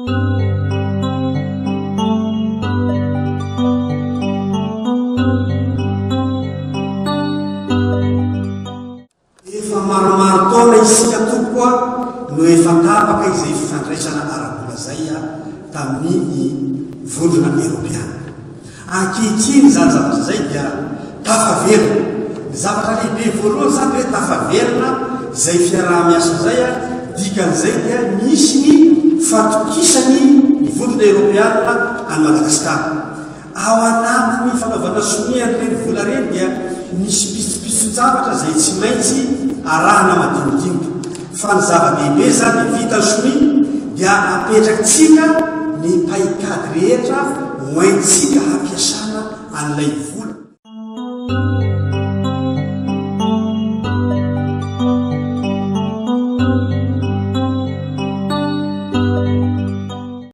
Efa maromaro taona isika tompoko a no efa tapaka izay fifandraisana ara-bola izay a tamin'ny Vondrona Eoropeana. Ankehitriny izany zavatra izay dia tafaverina. Ny zavatra lehibe voalohany izany dia hoe tafaverina izay fiaraha-miasa izay a, dikan'izay dia misy ny fatokisany ny Vondrona Eoropeana an'i Madagasikara. Ao anatin'ny fanaovana sonia an'ireny vola ireny dia misy pitsopitson-javatra izay tsy maintsy arahana madinidinika. Fa ny zava-dehibe izany dia vita ny sonia dia apetrakitsika ny paikady rehetra hoentintsika hampiasana an'ilay vola.